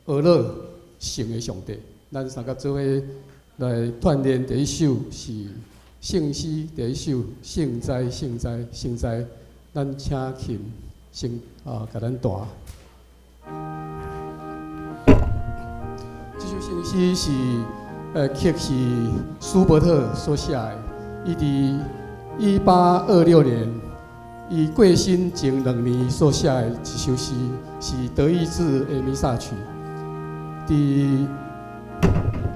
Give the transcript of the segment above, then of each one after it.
呵咾聖的上帝。咱三個做伙來鍛鍊第一首是聖詩，第一首聖哉聖哉聖哉，咱請琴先啊，共咱彈。這首聖詩是曲是舒伯特所寫的，伊佇1826年，伊過身前2年所寫的一首詩，是德意志的彌撒曲。佇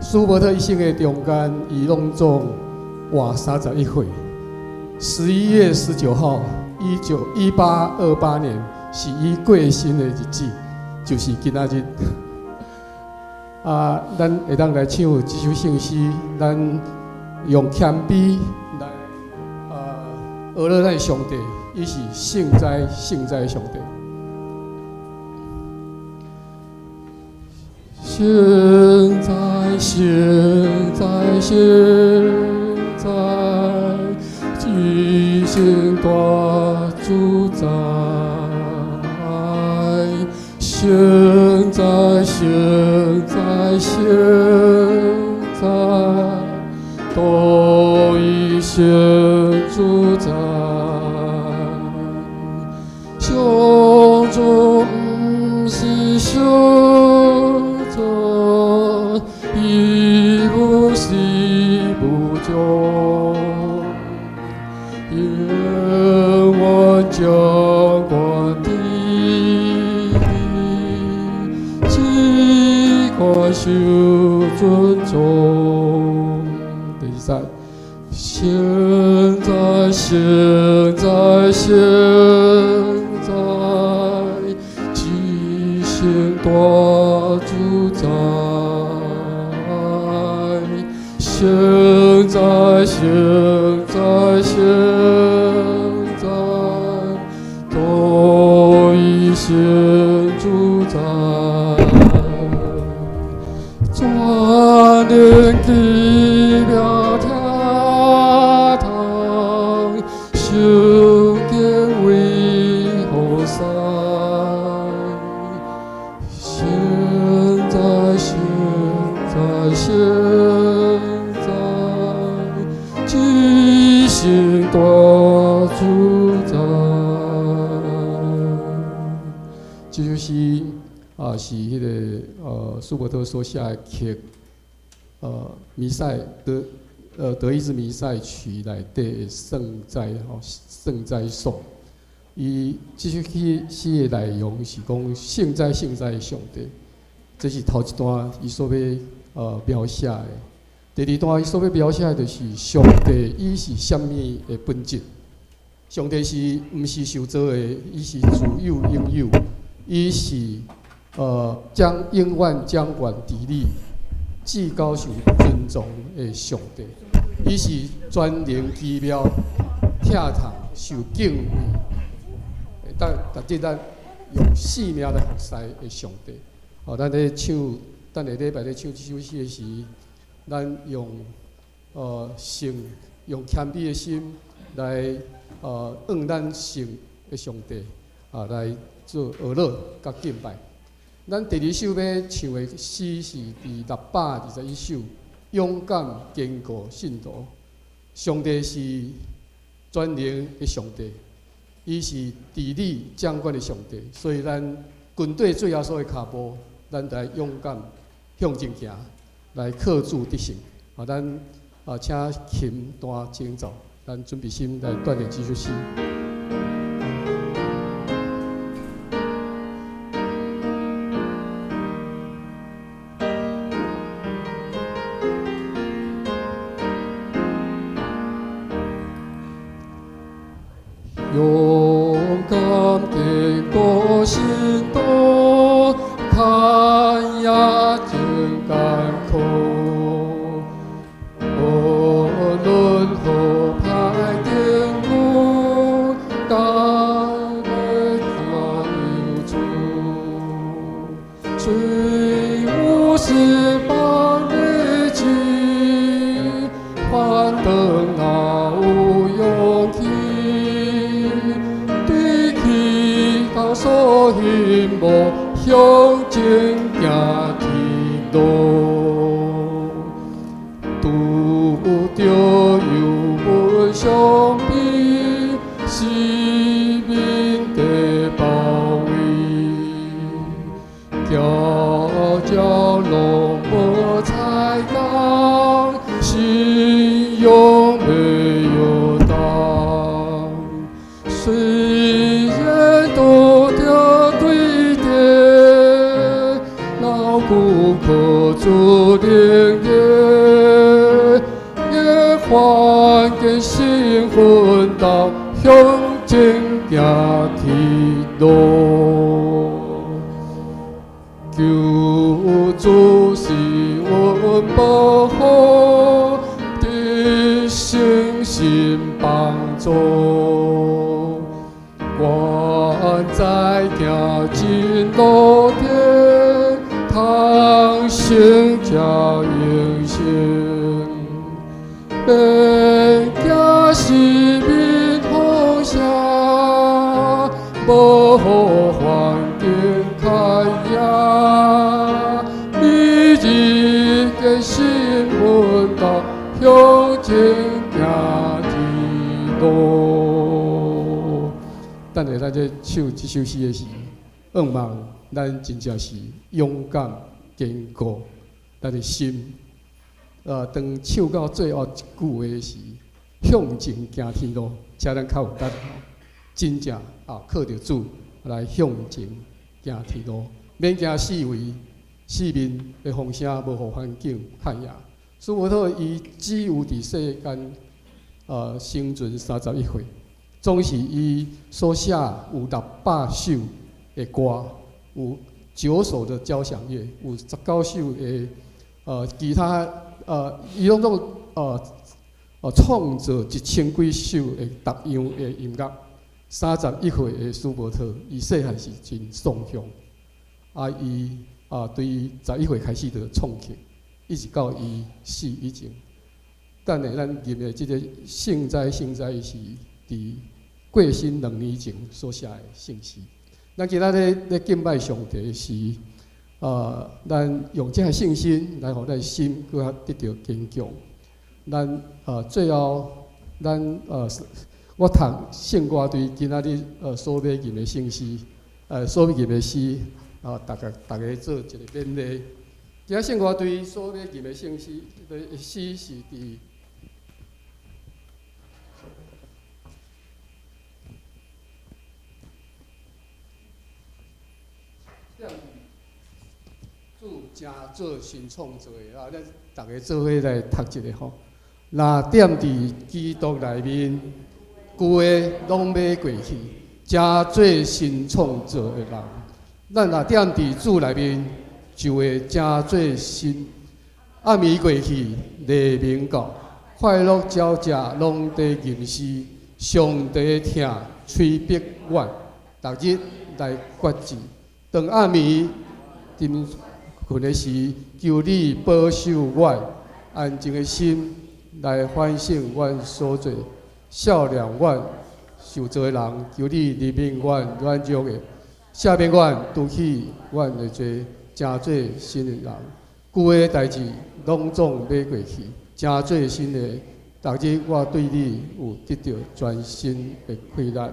舒伯特一生的中間，伊攏總活31歲。11月19號，1828年，是伊過身的日子，就是今仔日。啊，咱會當來唱這首聖詩，咱用謙卑來啊，呵咾咱上帝，伊是聖哉聖哉上帝。聖哉聖哉聖哉，至聖大主宰。聖哉聖哉聖哉，獨一聖主宰。上主毋是受造，伊無始無終，永遠掌管治理，只管受尊重。第三，聖哉聖哉聖哉，至聖大主宰。聖哉聖哉聖哉，獨一聖主宰。全能奇妙疼痛，受敬畏何山？聖哉聖哉聖哉，至聖大主宰。這首詩啊，是彼個舒伯特所寫的曲，彌賽德意志彌賽曲內底的聖哉吼，聖哉頌。伊這首詩詩的內容是講聖哉聖哉的上帝，這是頭一段伊所欲描寫的。第二段伊所欲描寫的就是上帝伊是啥物的本質。上帝是毋是受造的？伊是自有永有，伊是將永遠掌管治理、至高受尊崇的上帝。伊是全能奇妙、疼痛、受敬畏，會當值得咱用性命來服侍的上帝。哦，咱咧唱，等下禮拜咧唱這首詩的時，咱用誠用謙卑的心來向咱聖的上帝啊來做呵咾佮敬拜。咱第二首欲唱的詩是佇621首，勇敢堅固信徒。上帝是全能的上帝，伊是治理掌管的上帝，所以咱跟綴主耶穌的跤步，咱來勇敢向前行，來靠主得勝。啊，咱啊，請琴彈前奏，咱準備心來鍛鍊這首詩。勇敢堅固信徒，曠野真艱苦，無論好歹經過，敢欲怎樣處？雖有失敗日子，反轉若有勇氣，對起到所希望向前行。天路，拄著油门相比，四面的包圍，行這攏無彩工，信仰沒有擋。雖然拄著對敵，勞苦靠主靈力，逆環境心奮鬥，向前行天路。救主是阮保護，得信心幫助。我知行真路途，通成這英雄。免驚四面風聲，無予環境牽引，每日堅心奮鬥，向前行天路。等下咱咧唱這首詩的時，向望咱真正是勇敢堅固咱的心。當唱到最後一句話時，向前行天路，請咱較有力，真正啊靠著主來向前行天路，免驚四圍四面的風聲，無予環境牽引。舒伯特伊只有佇世間生存31歲，總是伊所寫有600首的歌，有九首的交響樂，有19首的其他伊攏總創作1000幾首的逐樣的音樂。31歲的舒伯特，伊細漢時真喪雄，啊，伊啊對11歲開始就創曲，一直到伊死以前。等下咱吟的這個聖哉聖哉是佇過身2年前所寫的聖詩。咱今仔日咧敬拜上帝時，咱用這個信心來予咱心閣較得著堅強。咱最後，咱我讀聖歌隊今仔日所欲吟的聖詩，所欲吟的詩，啊，逐家做一個勉勵。今仔聖歌隊所欲吟的聖詩，這個詩是佇主成做新創造的啊！咱逐家做伙來讀一下吼。若踮佇基督內面，舊的攏欲過去，成做新創造的人。咱若踮佇主內面，就會成做新。暗暝過去，黎明到，快樂朝食攏佇吟詩，上帝疼催逼阮，逐日來決志。當暗暝沉睏的時，求你保守阮安靜的心來反省阮所做，赦免阮受造的人，求你憐憫阮軟弱的，赦免阮除去阮的罪，成做新的人。舊的代誌攏總欲過去，成做新的。逐日我對你有得著全新的快樂，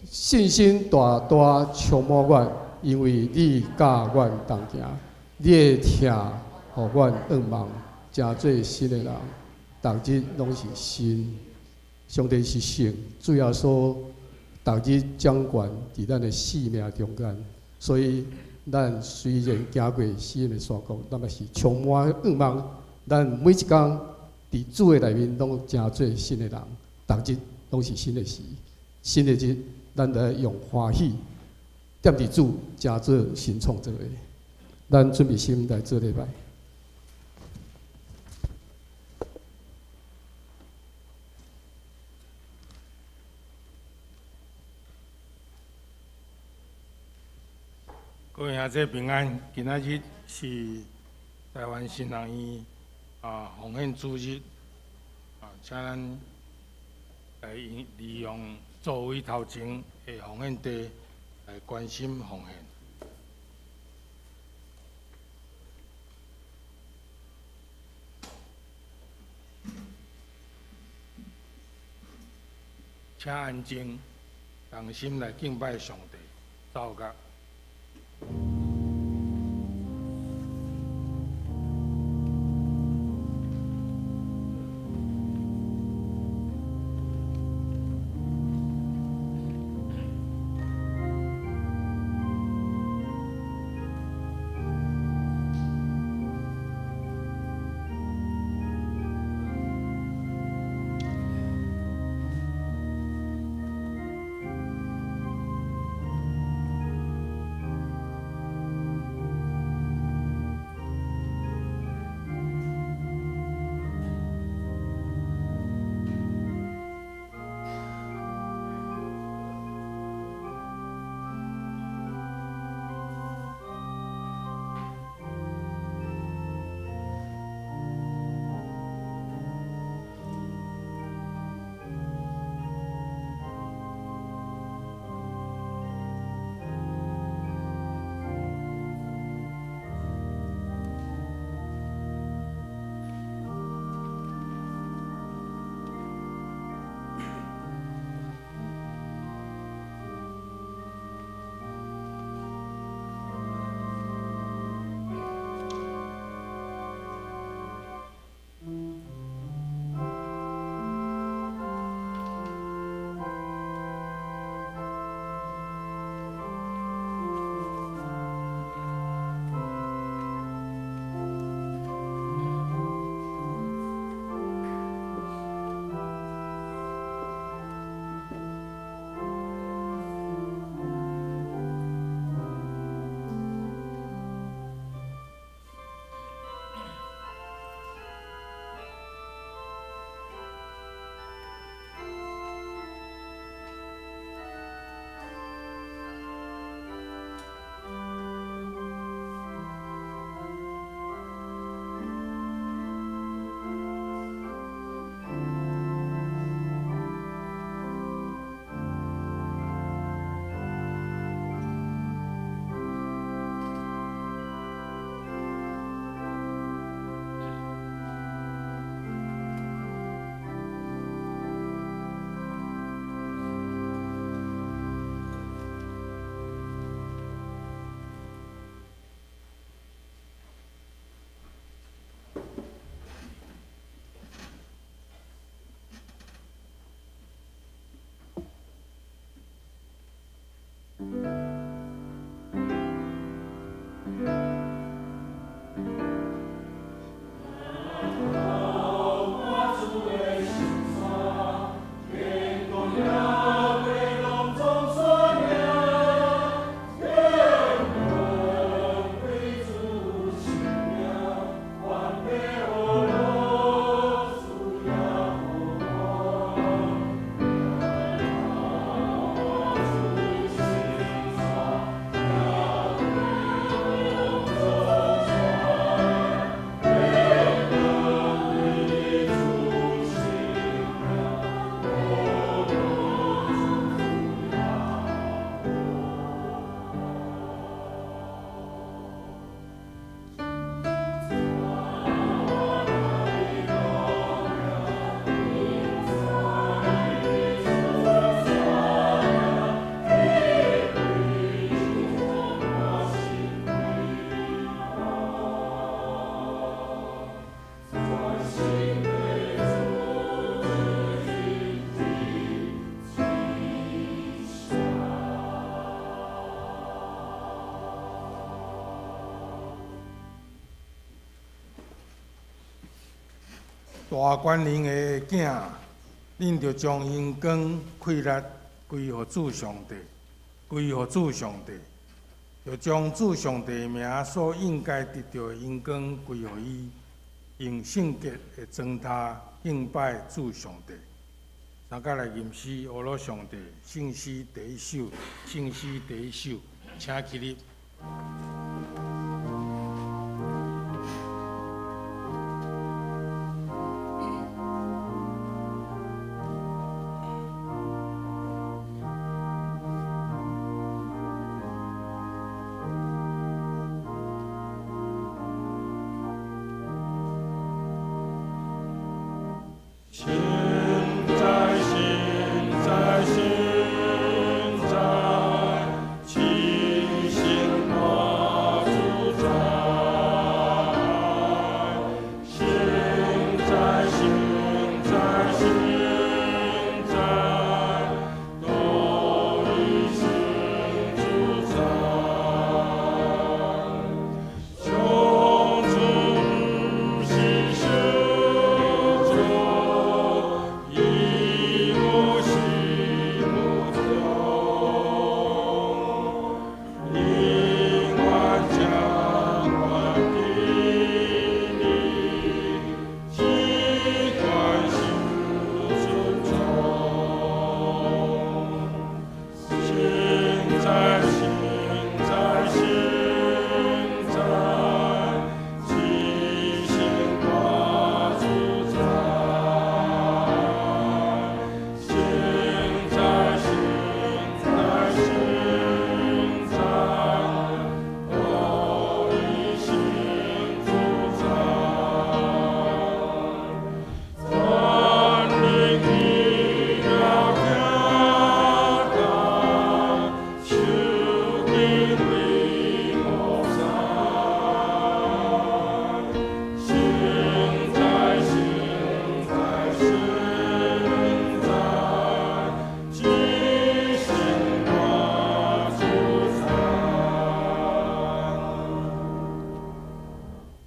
信心大大充滿阮，因為你佮阮同行，你的疼予阮向望，成做新的人，逐日攏是新。上帝是聖，主耶穌逐日掌權佇咱的生命中間，所以咱雖然行過死蔭的山谷，咱嘛是充滿向望。咱每一工佇主的內面，攏成做新的人，逐日攏是新的時，新的日，咱來用歡喜踮佇主，成做新創造的。咱準備心來做禮拜。各位兄弟平安，今仔日是台灣新人院奉獻主日啊，請咱來利用座位頭前的奉獻袋來關心奉獻。請安靜，同心來敬拜上帝，奏樂。大官人的囝，恁著將榮光、氣力歸予主上帝，歸予主上帝，著將主上帝名所應該得著的榮光歸予伊，用聖潔的妝奬敬拜主上帝。大家來吟詩，阿羅上帝，聖詩第一首，聖詩第一首，請起立。現在，現在。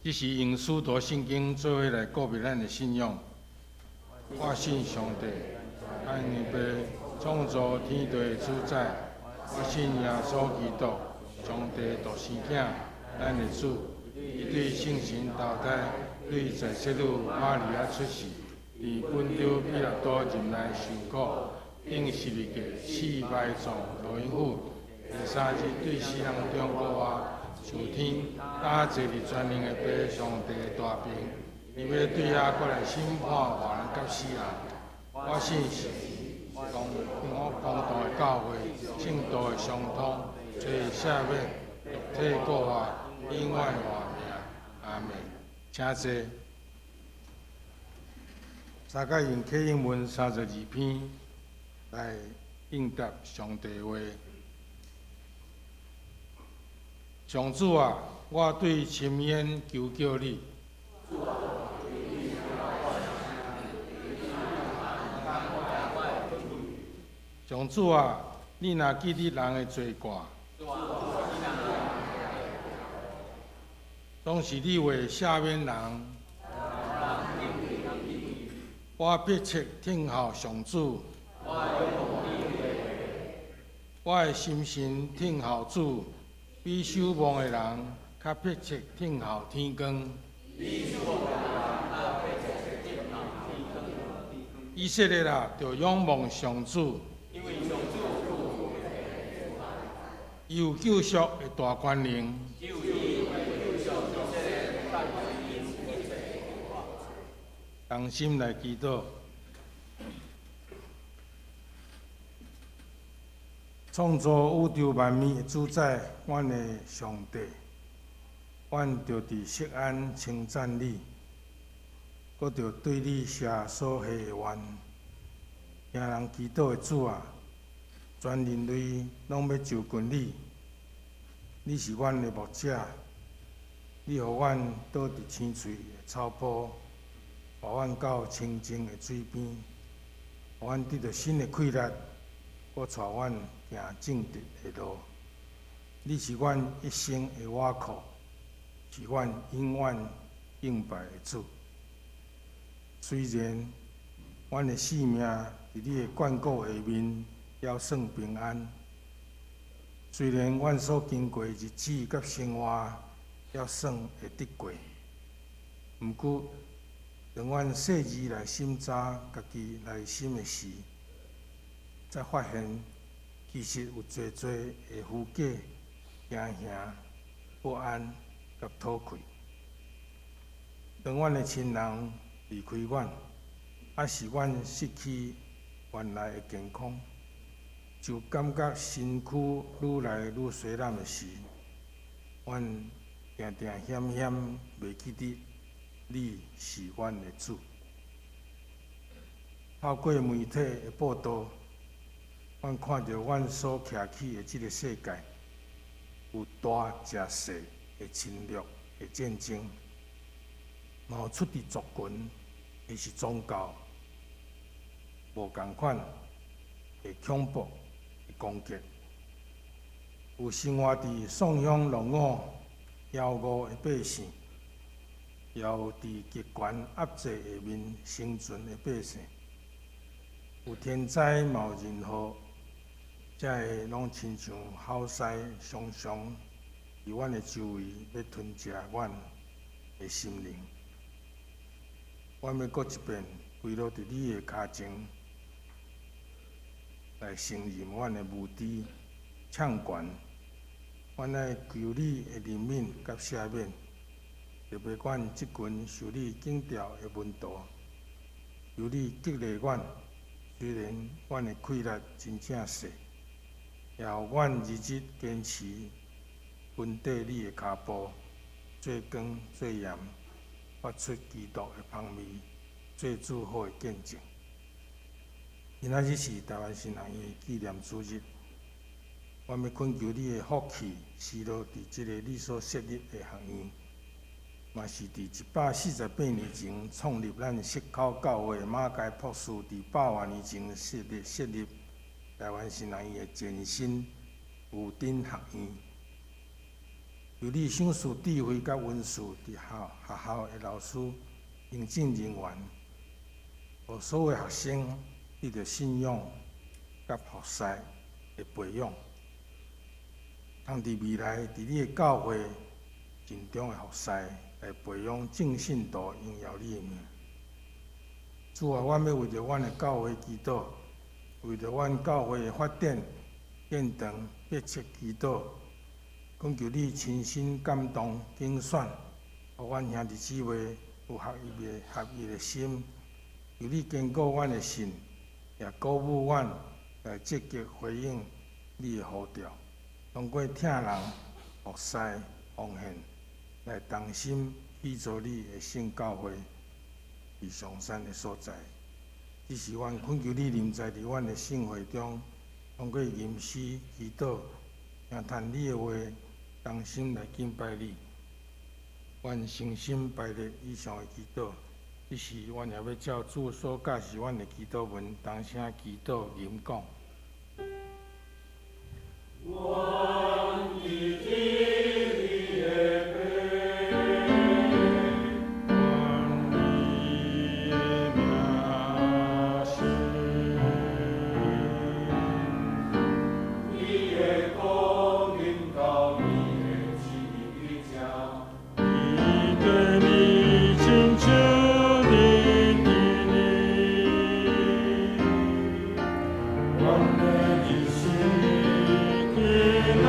這時用使徒信經做伙來告別咱的信仰。我信上帝，萬有父創造天地的主宰。我信耶穌基督，上帝獨生囝，咱的主。伊對聖神投胎，對在聖女瑪利亞出世，佇本丟彼拉多任內受苦，釘十字架，死埋葬，落陰府，第三日對死人中復活，上天，搭坐佇全能的父上帝大爿，伊欲對遐閣來審判活人佮死人。我信聖公共同的教會，聖徒的相通，罪赦免，肉體復活，永遠活命。阿門。請坐。大家用啟應文32篇來應答上帝話。上主啊，我對深淵求叫你。上主啊，你若記得人的罪過，總是你會赦免人。我迫切等候上主，我的心神等候主，比守望的人較迫切等候天光。以色列啊，著仰望上主，伊有救贖的大權能。同心來祈禱，創造宇宙萬物的主宰，阮的上帝，阮著佇錫安稱讚你，閣著對你寫所許的願。聽人祈禱的主啊，全人類攏欲就近你，你是阮的牧者，你予阮倒佇青翠的草坡。帶阮到清靜的水邊，予阮得著新的氣力，閣帶阮行正直的路。你是阮一生的倚靠，是阮永遠敬拜的主。雖然阮的性命佇你的眷顧下面猶算平安，雖然阮所經過的日子佮生活猶算會得過，毋過，當阮細膩來審查家己內心的時，才發現其實有濟濟的虛假、驚嚇、不安佮討氣。當阮的親人離開阮，抑是阮失去原來的健康，就感覺身軀愈來愈衰老的時，阮定定險險袂記得你是阮的主。透過媒體的報導，阮看著阮所徛起的這个世界，有大食細的侵略的戰爭，嘛有出佇族群，抑是宗教無仝款的恐怖的攻擊，有生活佇喪鄉落伍、枵餓的百姓，也有佇極權壓制下面生存的百姓，有天災嘛有人禍，這个攏親像吼獅常常佇阮的周圍欲吞食阮的心靈。阮欲閣一遍跪落佇你的跤前，來承認阮的無知、悵懸。阮愛求你的憐憫佮赦免，特別阮這群受你揀召的門徒，求你激勵阮。雖然阮的氣力真正細，也予阮日日堅持跟綴你的跤步，做光做鹽，發出基督的芳味，做主好的見證。今仔日是台灣神學院紀念主日，阮欲懇求你的福氣，施落佇這个你所設立的學院，嘛是佇148年前創立咱溪口教會馬偕博士，佇百外年前設立台灣神學院的前身霧頂學院。求你賞賜智慧佮恩賜，佇校學校的老師、行政人員，予所有學生得著信仰佮服侍的培養，通佇未來佇你的教會盡忠的服侍，來培養眾信徒榮耀你的名。主啊，阮欲為著阮的教會祈禱，為著阮教會的發展、建堂迫切祈禱，懇求你親身感動揀選，予阮兄弟姊妹有合一的心，求你堅固阮的信，也鼓舞阮來積極回應你的呼召，通過疼人、服侍、奉獻，來同心起造你的聖教會，佇上善的所在。這是阮懇求你臨在佇阮的聖會中，通過吟詩祈禱，聽嘆你的話，同心來敬拜你。阮誠心排列以上的祈禱，這時阮也欲照主所教示阮的祈禱文，同聲祈禱吟講。阮記得你的名，願你的名聖，你的國臨到，你的旨意成。伊對你親像你的你，阮的日時今來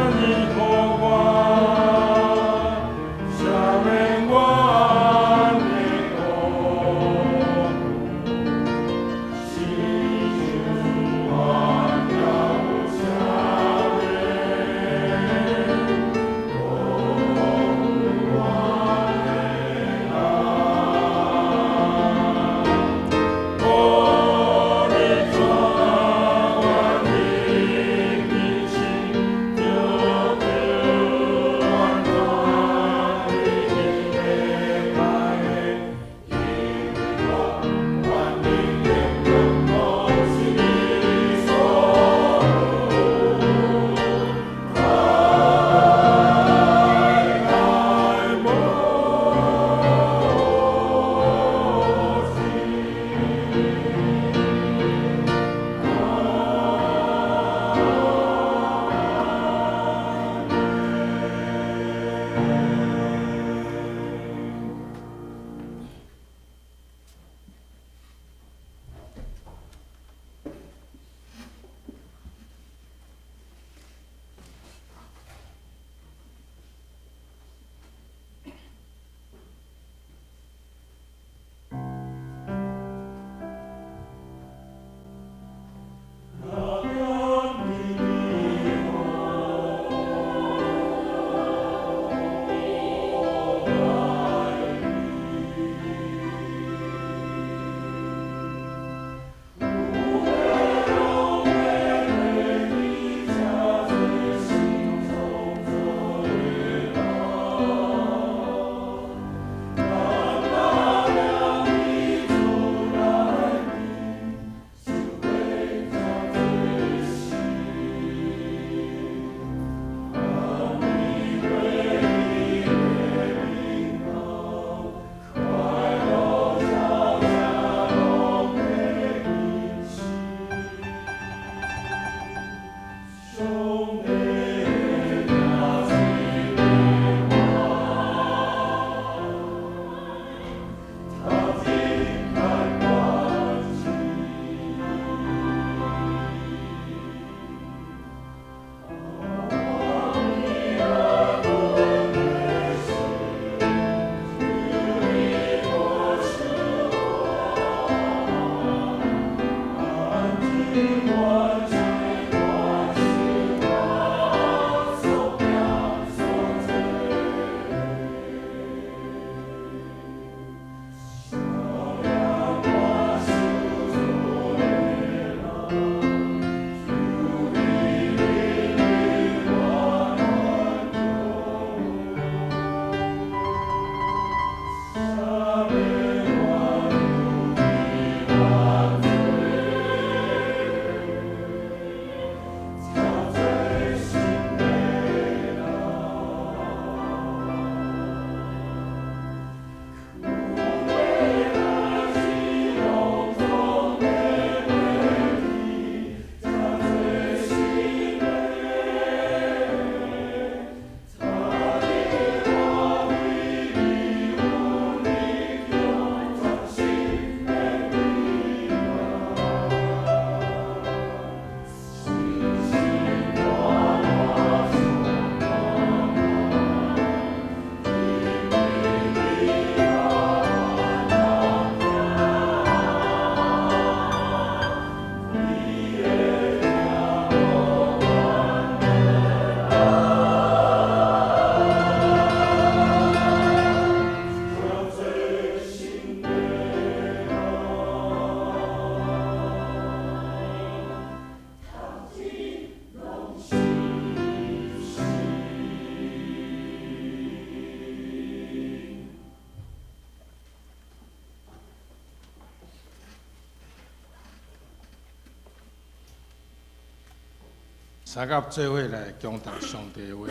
三甲做伙來恭讀上帝話，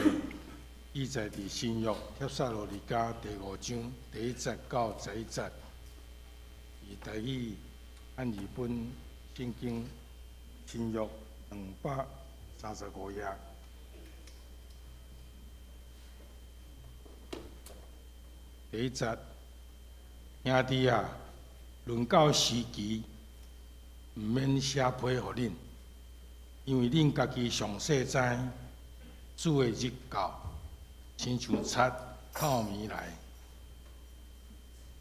記載佇新約帖撒羅尼迦第五章第一節到十一節，是台語漢語本聖經新約235頁。第一節，兄弟啊，論到時期，毋免寫批予恁，因為恁家己上細知，主的日到，親像賊透暝來。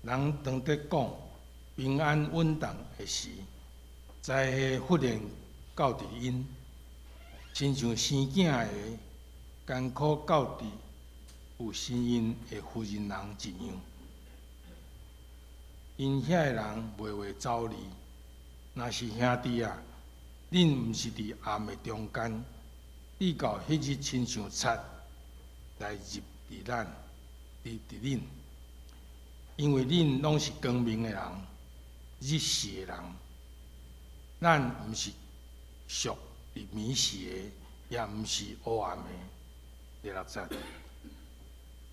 人當咧講平安穩當的時，災禍忽然到佇𪜶，親像生囝的艱苦到佇有身孕的婦人人一樣。𪜶遐的人袂會走離。若是兄弟啊，恁毋是佇暗的中間，直到彼日親像賊來入佇咱，佇佇恁，因為恁攏是光明的人，日時的人。咱毋是屬佇暝時的，也毋是黑暗的。第六節，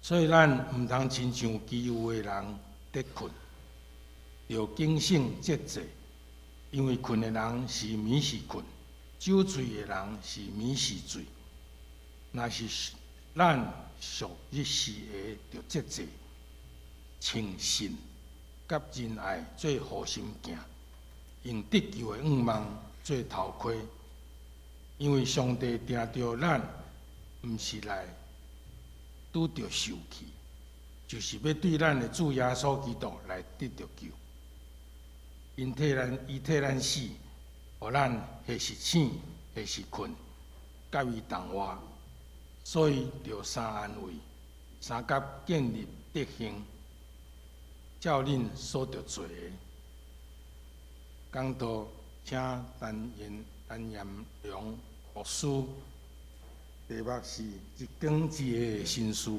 所以咱毋通親像其餘的人咧睏，著警醒節制。因為睏的人是暝時睏，酒醉的人是暝時醉。若是咱屬日時的，著節制，穿信佮仁愛做護心鏡，用得救的向望做頭盔。因為上帝定著咱，毋是來拄著受氣，就是欲對咱的主耶穌基督來得著救。𪜶替咱，伊替咱死，予咱或是醒，或是睏，佮伊同活。所以著三安慰，相佮建立德行，照恁所著做的。講道，請陳彦良牧師，題目是一更一夜的心事。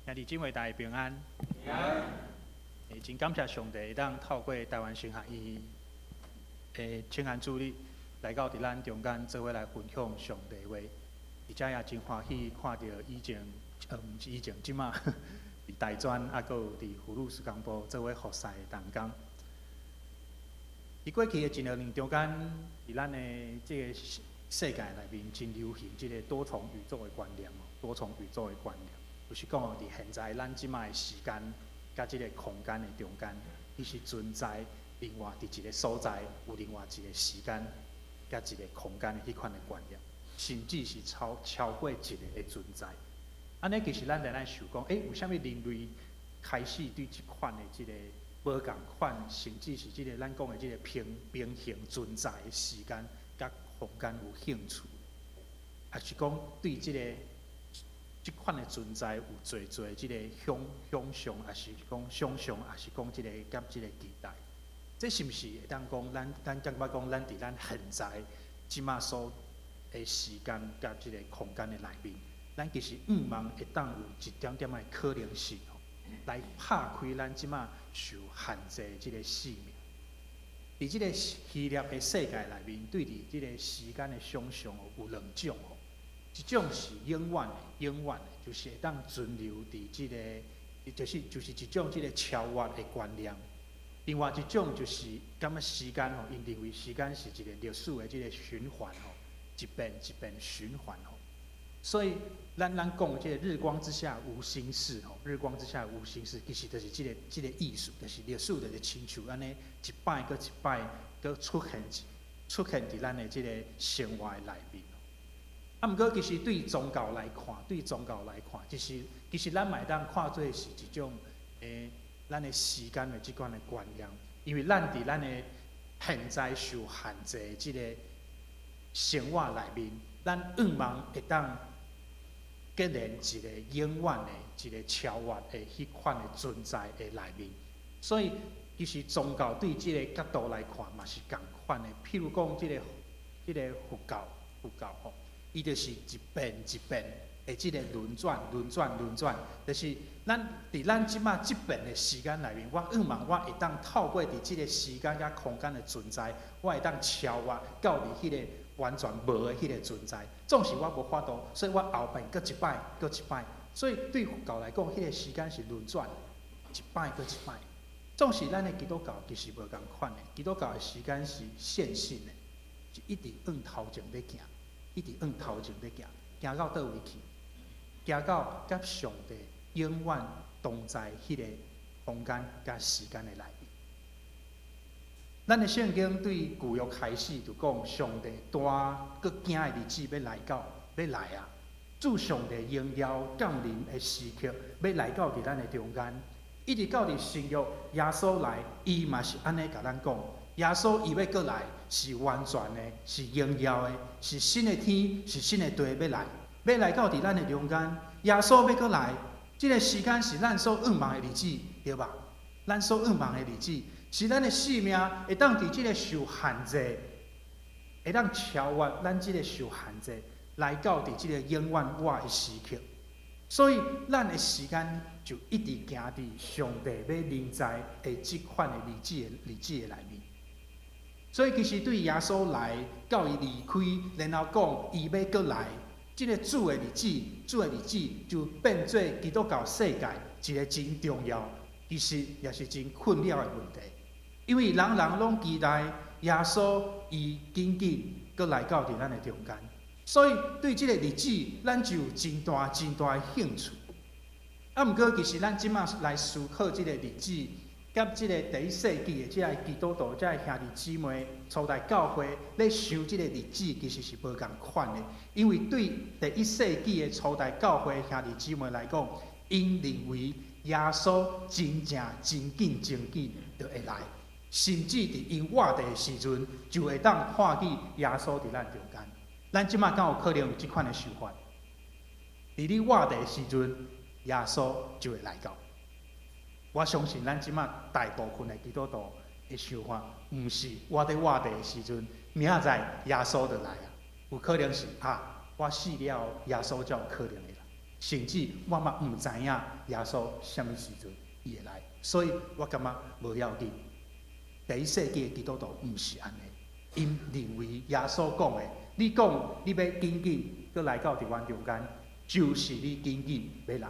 兄弟姊妹大家平安。平安。真感謝上帝，會當透過臺灣神學院的青年主日來到佇咱中間，做伙來分享上帝話。而且也真歡喜看著以前，毋是以前，這馬佇大專，猶閣有佇葫蘆事工部做伙服侍的同工。佇過去的一兩年中間，佇咱的這个世界內面，真流行這个多重宇宙的觀念，多重宇宙的觀念。就是講哦，佇現在咱這馬的時間佮這个空間的中間，其實存在另外佇一个所在有另外一个時間佮一个空間的彼款的觀念，甚至是超過一个的存在。按呢，其實咱就來想講，欸，為啥物人類開始對這款的這个無仝款，甚至是這个咱講的這个平行存在的時間佮空間有興趣？抑是講對這个這款的存在有濟濟這个想象，抑是講想象，抑是講這个佮這个期待？這是毋是會當講咱感覺講咱佇咱現在這馬所的時間佮這个空間的內面，咱其實向望會當有一點點的可能性，來拍開咱這馬受限制的這个生命。佇這个希臘的世界內面，對佇這个時間的想象有兩種吼。一種是永遠的，永遠的，就是會當存留佇這个，就是一種這个超越的觀念。另外一種就是感覺時間吼，𪜶認為時間是一個歷史的這个循環吼，一遍一遍循環吼。所以咱講這个日光之下無新事吼，日光之下無新事，其實就是這个意思，就是歷史就是親像按呢一擺閣一擺閣出現佇咱的這个生活的內面。啊，毋過其實對宗教來看，對宗教來看，就是其實咱嘛會當看做是一種咱的時間的這款的觀念，因為咱佇咱的現在受限制的這个生活內面，咱向望會當結連一个永遠的、一个超越的彼款的存在的內面。所以，其實宗教對這个角度來看嘛是仝款的。譬如講，這个佛教吼。伊就是一遍一遍的這个輪轉、輪轉、輪轉，就是咱佇咱這馬這邊的時間內面，我向望我會當透過佇這个時間佮空間的存在，我會當超越到佇彼个完全無的彼个存在。總是我無法度，所以我後邊閣一擺，閣一擺。所以對佛教來講，彼个時間是輪轉，一擺閣一擺。總是咱的基督教其實無仝款的，基督教的時間是線性的，是一直向頭前咧行，一直向頭前咧行，行到佗位去？行到佮上帝永遠同在彼个空間佮時間的內面。咱的聖經對舊約開始就講，上帝大閣驚的日子欲來到，欲來啊！主上帝榮耀降臨的時刻，欲來到佇咱的中間。一直到佇新約耶穌來，伊嘛是按呢共咱講，耶穌伊欲閣來是完全的，是榮耀的，是新的天，是新的地欲來，欲來到佇咱的中間。耶穌欲閣來，這个時間是咱所向望的日子，對吧？咱所向望的日子，是咱的性命會當佇這个受限制，會當超越咱這个受限制，來到佇這个永遠活的時刻。所以，咱的時間就一直行佇上帝欲臨在的這款的日子的內面。所以，其實對耶穌來到伊離開，然後講伊欲閣來，這个主的日子，主的日子就變做基督教世界一个真重要，其實也是真困擾的問題。因為人人攏期待耶穌伊緊緊閣來到佇咱的中間。所以對這个日子，咱就有真大真大的興趣。啊，毋過其實咱這馬來思考這个日子，佮這个第一世紀的這个基督徒、這个兄弟姊妹、初代教會咧想這个日子，其實是無仝款的。因為對第一世紀的初代教會兄弟姊妹來講，𪜶認為耶穌真正真緊真緊就會來，甚至佇𪜶活著的時陣，就會當看見耶穌佇咱中間。咱這馬敢有可能有這款的想法？佇你活著的時陣，耶穌就會來到。我相信咱這馬大部分的基督徒的想法，毋是我佇活著的時陣，明仔載耶穌就來啊。有可能是啊，我死了後，耶穌才有可能會來。甚至我嘛毋知影耶穌啥物時陣伊會來，所以我感覺無要緊。第一世紀的基督徒毋是按呢，𪜶認為耶穌講的，你講你欲緊緊閣來到佇阮中間，就是你緊緊欲來。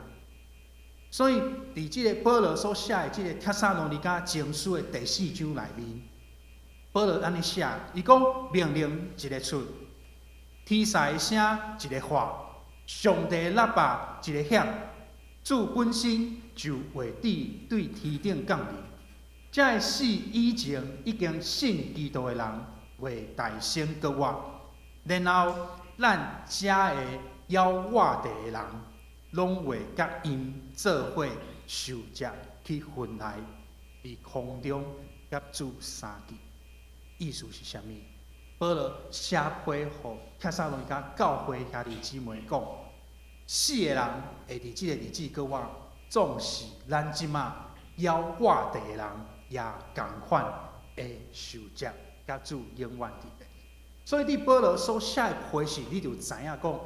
所以，佇這个保羅所寫的這个帖撒羅尼迦前書的第四章內面，保羅按呢寫，伊講命令一个出，天使的聲一个喊，上帝喇叭一个響，主本身就會佇對天頂降臨。這个死以前已經信基督的人會大先閣活，然後咱遮个猶活著的人，攏會佮𪜶做伙受接去雲內，佇空中佮主相見。意思是啥物？保羅寫批予帖撒羅尼迦教會兄弟姊妹講，死的人會佇這个日子閣活，總是咱這馬猶活著的人也仝款會受接佮主永遠佇咧。所以，佇保羅所寫的批信，你就知影講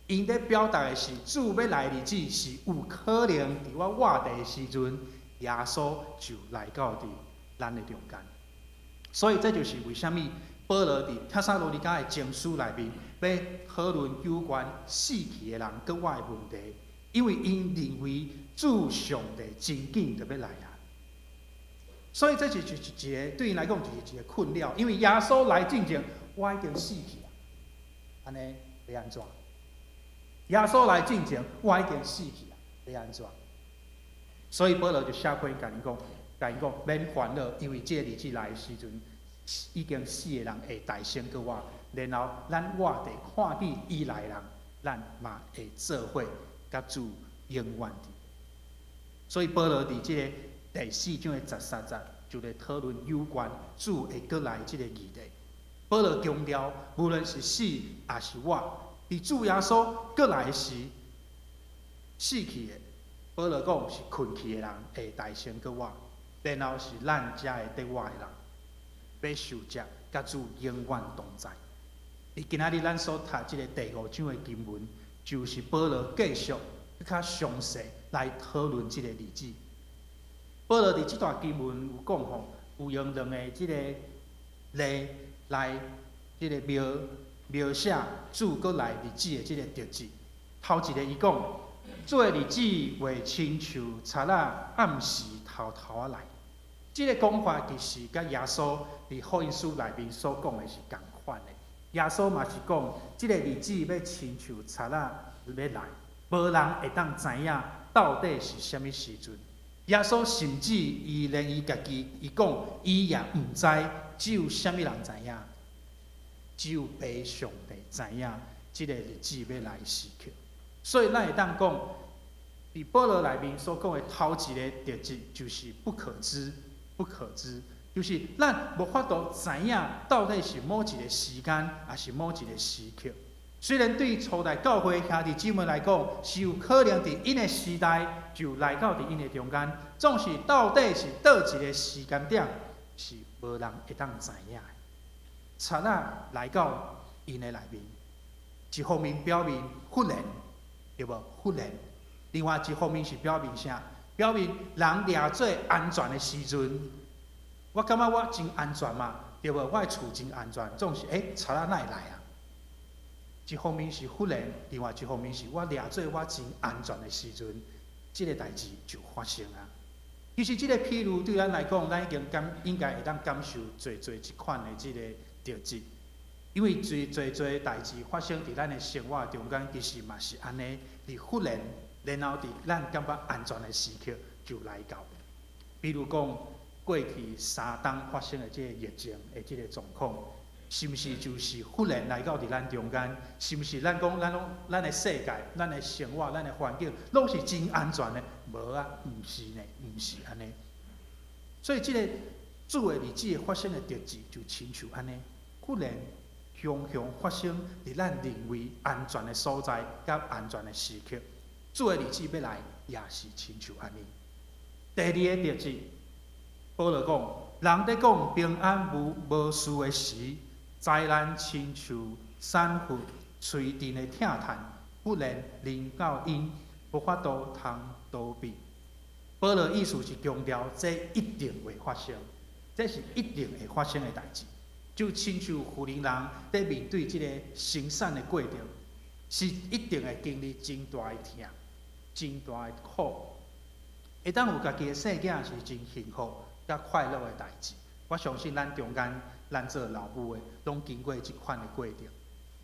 ，𪜶咧表達的是主欲來的日子是有可能佇我活著的時陣，耶穌就來到佇咱的中間。所以，這就是為啥物保羅佇帖撒羅尼迦的前書內面，欲討論有關死去的人閣活的問題，因為𪜶認為主上帝真緊就欲來啊。所以這就是一个對𪜶來講就是一个困擾，因為耶穌來進前，我已經死去啊，按呢欲按怎？耶穌來進前，我已經死去啊，欲按怎？所以保羅就寫批共𪜶講，免煩惱，因為這个日子來的時陣，已經死的人會大先閣活，然後咱活著看見伊來的人，咱嘛會做伙佮主永遠佇。所以保羅佇這个第四章的13節，就咧討論有關主會閣來這个議題。保羅強調，無論是死抑是活，佇主耶穌閣來時，死去的，保羅講是睏去的人會大先閣活，然後是咱遮个得活的人，欲受接佮主永遠同在。佇今仔日咱所讀這个第五章的經文，就是保羅繼續較詳細來討論這個日子。保羅佇這段經文有講吼，有用兩個這个例來這个描寫主閣來日子的這个特質。頭一个伊講，主的日子會親像賊仔暗時偷偷仔來。這个講法其實佮耶穌佇福音書內面所講的是仝款的。耶穌嘛是講，這个日子欲親像賊仔欲來，無人會當知影到底是啥物時陣。耶穌甚至伊連伊家己，伊講伊也毋知，只有啥物人知影？只有父上帝知影這个日子欲來時刻。所以咱會當講，佇保羅內面所講的頭一个特質，就是不可知，不可知，就是咱無法度知影到底是某一个時間，抑是某一个時刻。雖然對初代教會兄弟姊妹來講，是有可能佇𪜶的時代就來到佇𪜶的中間，總是到底是佗一个時間點，是無人會當知影的。賊仔來到𪜶的內面，一方面表明忽然，對無？忽然。另外一方面是表明啥？表明人掠做安全的時陣，我感覺我真安全嘛，對無？我的厝真安全，總是欸，賊仔哪會來啊？一方面是忽然，另外一方面是我掠做我真安全的時陣，這个代誌就發生啊。其實這个譬喻對咱來講，咱已經感應該會當感受濟濟這款的這个特質，因為濟濟濟代誌發生佇咱的生活中間，其實嘛是按呢，佇忽然，然後佇咱感覺安全的時刻就來到。比如講，過去3冬發生的這个疫情的這个狀況，是毋是就是忽然來到佇咱中間？是毋是咱講咱攏咱的世界、咱的生活、咱的環境，攏是真安全的？無啊，毋是呢，毋是按呢。所以，這个主的日子發生的特質，就親像按呢，忽然雄雄發生佇咱認為安全的所在，佮安全的時刻。主的日子欲來，也是親像按呢。第二个特質，保羅講，人佇講平安無無事的時，災難親像產婦催陣的疼痛，忽然臨到𪜶，無法度通逃避。保羅意思是強調，這一定會發生，這是一定會發生的代誌。就親像婦人人佇面對這个生產的過程，是一定會經歷真大的疼、真大的苦。會當有家己的細囝是真幸福、佮快樂的代誌。我相信咱中間，咱做老母的，攏經過這款的過程。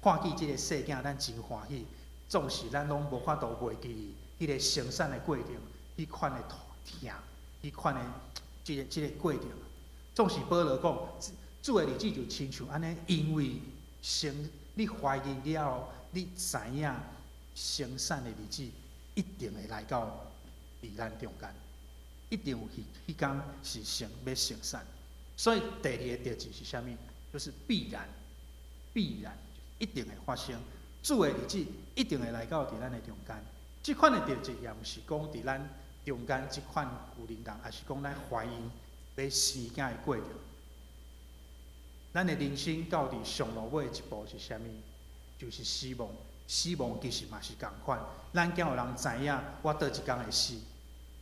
看見這个細囝，咱真歡喜。總是咱攏無法度袂記彼个生產的過程，彼款的疼，彼款的這个過程。總是保羅講，主的日子就親像按呢，因為生你懷孕了後，你知影生產的日子一定會來到佇咱中間，一定有彼彼工是生欲生產。所以第二個特質是啥物？就是必然，必然一定會發生。主的日子一定會來到佇咱的中間。這款的特質也毋是講佇咱中間這款婦人人，抑是講咱懷孕欲生囝的過程。咱的人生到佇上落尾一步是啥物？就是死亡。死亡其實嘛是仝款。咱敢有人知影我佗一工會死？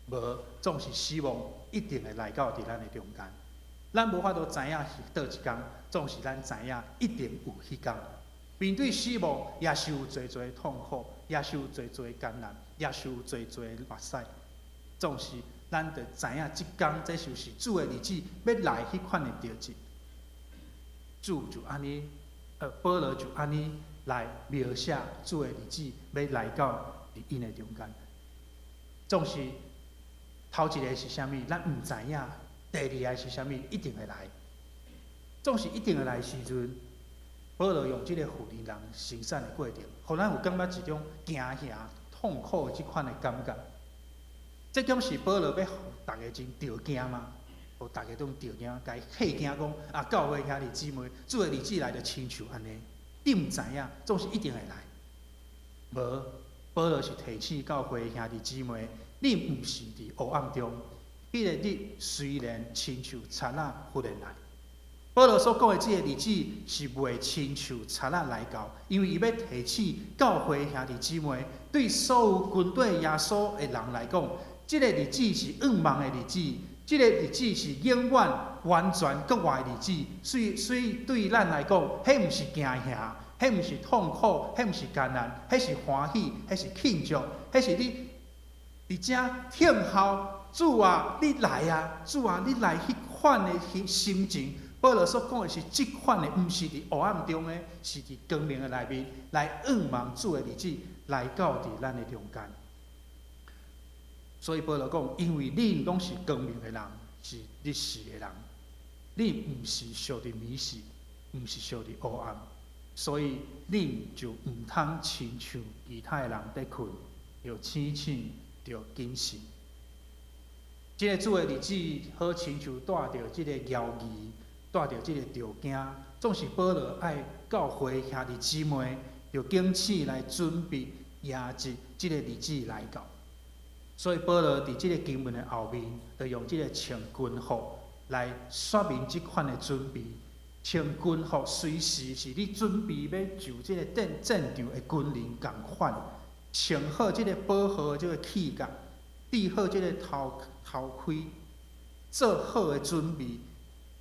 無，總是死亡一定會來到佇咱的中間。咱無法度知影是佗一工，總是咱知影一定有彼工。面對死亡，也是有濟濟痛苦，也是有濟濟艱難，也是有濟濟目屎。總是咱著知影，這工這就是主的日子欲來彼款的特質。主就按呢，保羅就按呢來描寫主的日子欲來到佇𪜶的中間。總是頭一个是啥物，咱毋知影；第二个是啥物，一定會來。總是一定會來時陣，保羅用這个婦人人生產的過程，予咱有感覺一種驚嚇、痛苦的這款的感覺。這敢是保羅欲予逐家真著驚嗎？予逐家攏著驚，共伊嚇驚講啊！教會兄弟姊妹，主的日子來就親像按呢，你毋知影，總是一定會來。無，保羅是提醒教會兄弟姊妹，你毋是佇黑暗中，彼个日雖然親像賊仔忽然來，保羅所講的這个日子是袂親像賊仔來到，因為伊欲提醒教會兄弟姊妹，對所有跟綴耶穌的人來講，這个日子是向望的日子，這个日子是永遠完全國外的日子。所以對咱來講，彼毋是驚嚇，彼毋是痛苦，彼毋是艱難，彼是歡喜，彼是慶祝，彼是你佇遮聽候主啊，你來啊，主啊，你來彼款的心情。保羅所講的是這款的，毋是佇黑暗中的，是佇光明的內面來向望主的日子來到佇咱的中間。所以保羅講，因為恁攏是光明的人，是日時的人，恁毋是屬佇暝時，毋是屬佇黑暗，所以恁就毋通親像其他的人佇睏，著醒醒，著謹慎。這个主的日子好親像帶著這个猶疑，帶著這个著驚，總是保羅愛教會兄弟姊妹，著警醒來準備迎接這个日子來到。所以保羅佇這个經文的後面，就用這个穿軍服來說明這款的準備。穿軍服隨時是你準備欲上這个戰場的軍人仝款，穿好這个保護的這个器具，戴好這个頭盔，做好的準備。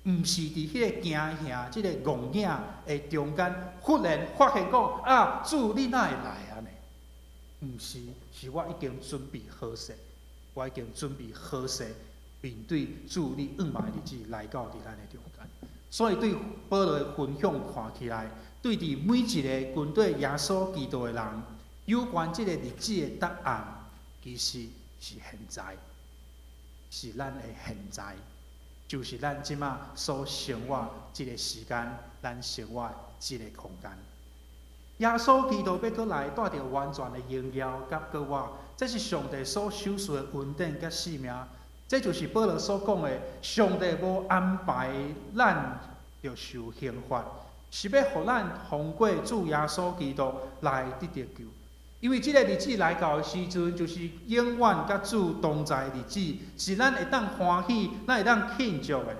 毋是佇彼个驚嚇、這个戇影的中間，忽然發現講啊，主你哪會來按呢？毋是，是我已經準備好勢，我已經準備好勢，面對主你向望的日子來到佇咱的中間。所以對保羅的分享看起來，對佇每一个跟綴耶穌基督的人，有關這个日子的答案，其實是現在，是咱的現在。就是咱這馬所生活這个時間，咱生活這个空間。耶穌基督欲閣來，帶著完全的榮耀佮國我，這是上帝所賞賜的恩典佮使命。這就是保羅所講的，上帝無安排咱著受刑罰，是欲予咱通過主耶穌基督來得著救。因為這个日子來到的時陣，就是永遠佮主同在的日子，是咱會當歡喜、咱會當慶祝的。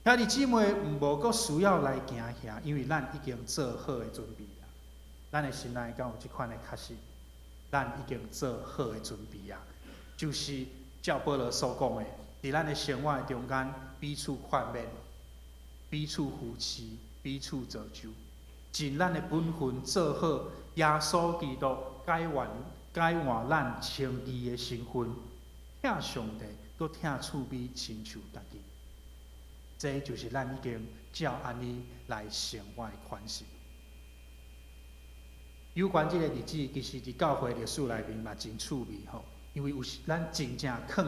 兄弟姊妹，毋無閣需要來驚嚇，因為咱已經做好的準備啊。咱的心內敢有這款的確信？咱已經做好的準備啊，就是照保羅所講的，佇咱的生活的中間，彼此勸勉、彼此扶持、彼此造就，盡咱的本分做好耶穌基督改換咱稱義的身份，疼上帝，閣疼厝邊親像家己。這就是咱已經照按呢來生活的款式。有關這个日子，其實佇教會歷史內面嘛真趣味吼，因為有時咱真正囥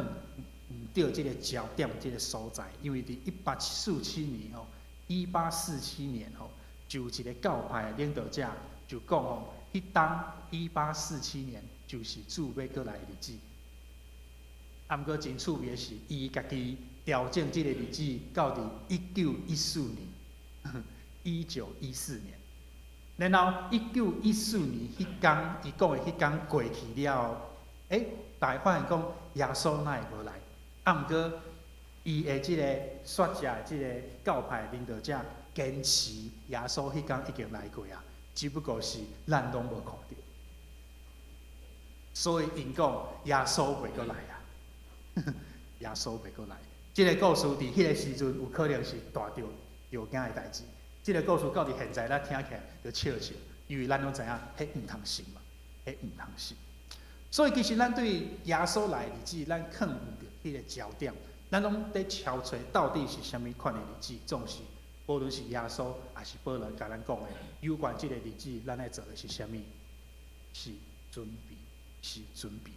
毋著這个焦點，這个所在。因為佇1847年吼，1847年吼，就有一个教派的領導者就講吼，彼當一八四七年就是主欲閣來的日子。啊，毋過真趣味的是，伊家己調整這个日子到佇1914年，1914年。然後一九一四年彼工，伊講的彼工過去了後，大家發現講耶穌哪會無來？啊，毋過伊的這个說者的這个教派領導者堅持耶穌彼工已經來過啊，只不過是咱攏無看著。所以𪜶講耶穌袂閣來啊，耶穌袂閣來。這个故事佇彼个時陣有可能是大著著驚的代誌。這个故事到佇現在咱聽起來就笑笑，因為咱攏知影，彼毋通信嘛，彼毋通信。所以其實咱對耶穌來的日子，咱囥毋著彼个焦點，咱攏佇敲揣到底是啥物款的日子，總是無論是耶穌抑是保羅共咱講的，有關這个日子，咱愛做的是啥物？是準備，是準備。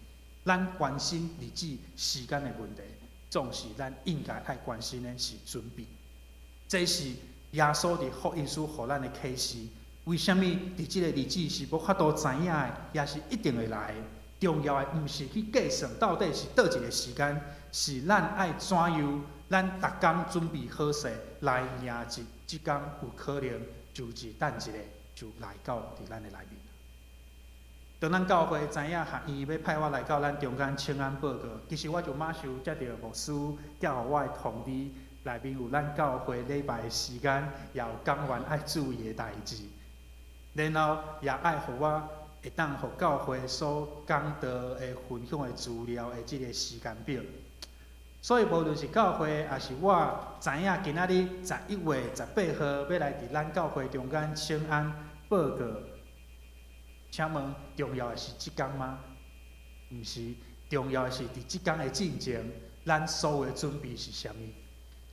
咱關心日子時間的問題，總是咱應該愛關心的是準備。這是耶穌佇福音書予咱的啟示。為啥物佇這個日子是無法度知影的，也是一定會來的？重要的毋是去計算到底是佗一个時間，是咱愛怎樣，咱逐工準備好勢來迎接這工有可能就是等一下就來到佇咱的內面。當咱教會知影學院欲派我來到咱中間請安報告，其實我就馬上接著牧師寄予我的通知，內面有咱教會禮拜的時間，也有講員愛注意的代誌，然後也愛予我會當予教會所講道的分享的資料的這个時間表。所以無論是教會，抑是我知影今仔日11月18號欲來佇咱教會中間請安報告。請問重要的是這工嗎？毋是，重要的是佇這工的進前，咱所有的準備是啥物？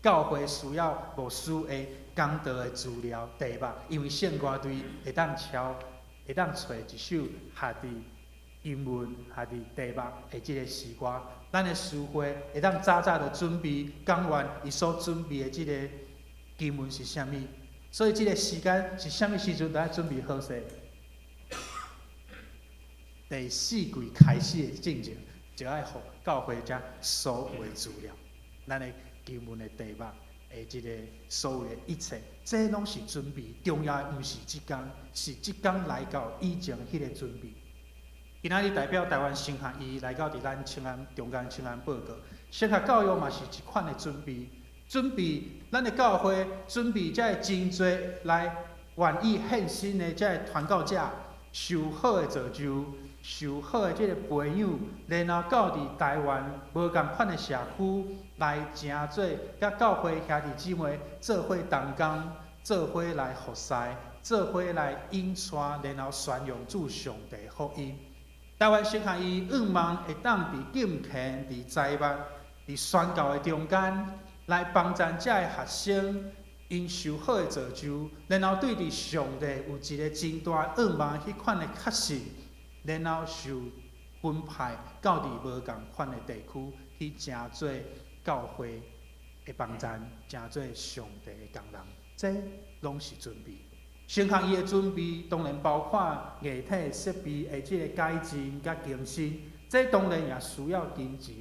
教會需要牧師的講道的資料題目，因為聖歌隊會當抄，會當揣一首合佇英文、合佇題目的這个詩歌。咱的司會會當早早就準備講員伊所準備的這个經文是啥物？所以這个時間是啥物時陣都愛準備好勢？第四季開始的進前，就愛予教會遮所有的資料，咱的經文的題目的這个所有的一切，這攏是準備。重要的毋是這工，是這工來到以前彼个準備。今仔日代表台灣神學院來到佇咱青安中間請安報告，神學教育嘛是一款的準備，準備咱的教會準備遮的真濟來願意獻身的遮的傳教者，受好的造就，受好的這个培養，然後到佇台灣無仝款的社區來成做佮教會兄弟姊妹做伙同工，做伙來服侍，做伙來引帶，然後宣揚主上帝福音。台灣神學院向望會當佇金錢、佇財物、佇宣教的中間，來幫助遮的學生，𪜶受好的造就，然後對佇上帝有一个真大向望，彼款的確信，然後受分派到佇無仝款的地區去成做教會的幫贊，成做上帝的工人，這攏是準備。神學院的準備當然包括硬體設備的這个改進佮更新，這當然也需要金錢。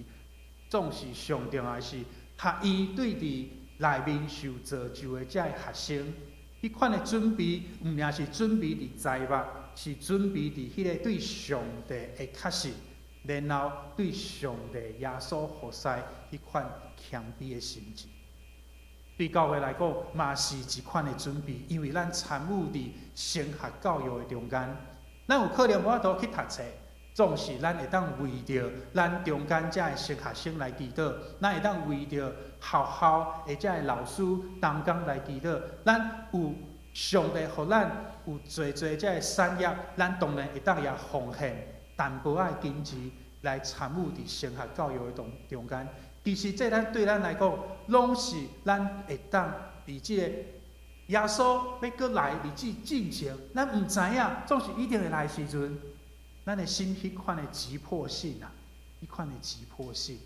總是上重要的是學院對佇內面受造就的這个學生，彼款的準備，毋爾是準備佇財物，是準備佇彼个對上帝的確信，然後對上帝耶穌服侍彼款謙卑的心志。對教會來講，嘛是一款的準備，因為咱參與佇神學教育的中間，咱有可能無法度去讀冊，總是咱會當為著咱中間遮的神學生來祈禱，咱會當為著學校的遮的老師同工來祈禱，咱有上帝予咱有濟濟遮的產業，咱當然會當也奉獻淡薄仔的金錢來參與佇神學教育的中間。其實這咱對咱來講，攏是咱會當佇這个耶穌欲閣來日子進前，咱毋知影，總是一定會來的時陣，咱的心彼款的急迫性啊，彼款的急迫性，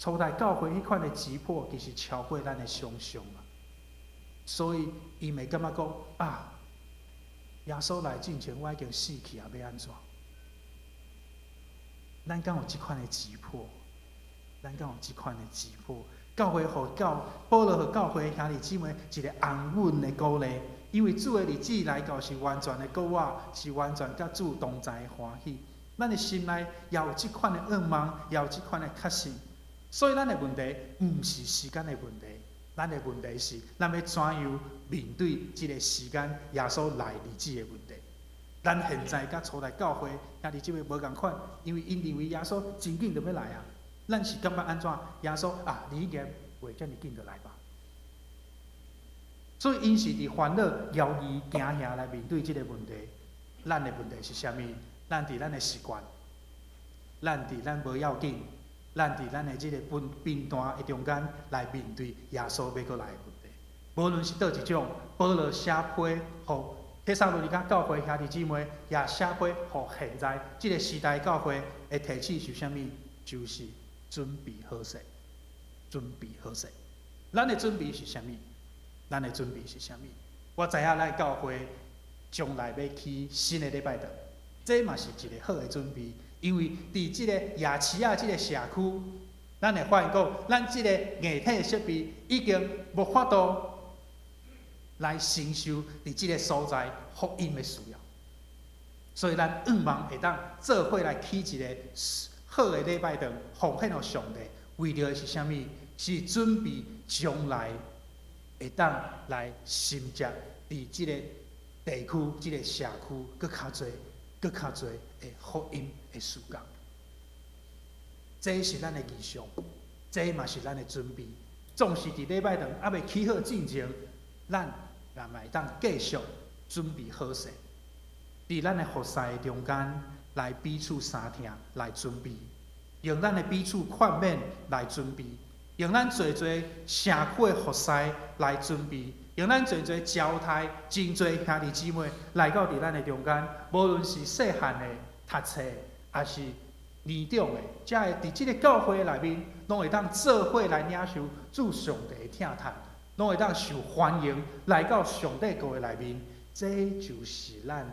初代教會彼款的急迫，其實超過咱的想象啊。所以伊會感覺講啊，耶穌來進前，我已經死去啊，欲按怎？咱敢有這款的急迫？咱敢有這款的急迫？教會予教保羅予教會兄弟姊妹一个安穩的鼓勵，因為主的日子來到是完全的鼓舞，是完全佮主同在的歡喜。咱的心內也有這款的向望，也有這款的確信。所以咱的問題毋是時間的問題，咱的問題是咱欲怎樣面對這个時間耶穌來日子的問題。咱現在佮初代教會兄弟姊妹無仝款，因為𪜶認為耶穌真緊就欲來啊。咱是感覺按怎？耶穌啊，你應該袂遮爾緊就來吧。所以𪜶是佇煩惱、猶豫、驚嚇來面對這个問題。咱的問題是啥物？咱佇咱的習慣，咱佇咱無要緊，咱佇咱的這个平平淡的中間來面對耶穌欲閣來的問題。無論是佗一種，保羅寫批予帖撒羅尼迦教會兄弟姊妹，也寫批予現在這个時代教會的提醒是啥物？就是準備好勢，準備好勢。咱的準備是啥物？咱的準備是啥物？我知影咱教會將來欲起新的禮拜堂，這嘛是一个好的準備，因為佇這个夜市仔這个社區，咱會發現講，咱這个硬體設備已經無法度來承受佇這个所在福音的需要，所以咱向望會當做伙來起一个好的禮拜堂，奉獻予上帝，為著的是啥物？是準備將來會當來承接佇這个地區、這个社區，閣較濟、閣較濟的福音的事工。這是咱的異象，這嘛是咱的準備。總是佇禮拜堂猶未起好進前，咱也嘛會當繼續準備好勢，佇咱的服侍中間來彼此相疼來準備，用咱的彼此勸勉來準備，用咱濟濟社區的服侍來準備，用咱濟濟招待真濟兄弟姊妹來到佇咱的中間，無論是細漢的讀冊，抑是年長的，才會佇這个教會內面，攏會當做伙來領受主上帝的疼痛，攏會當受歡迎來到上帝國的內面。這就是咱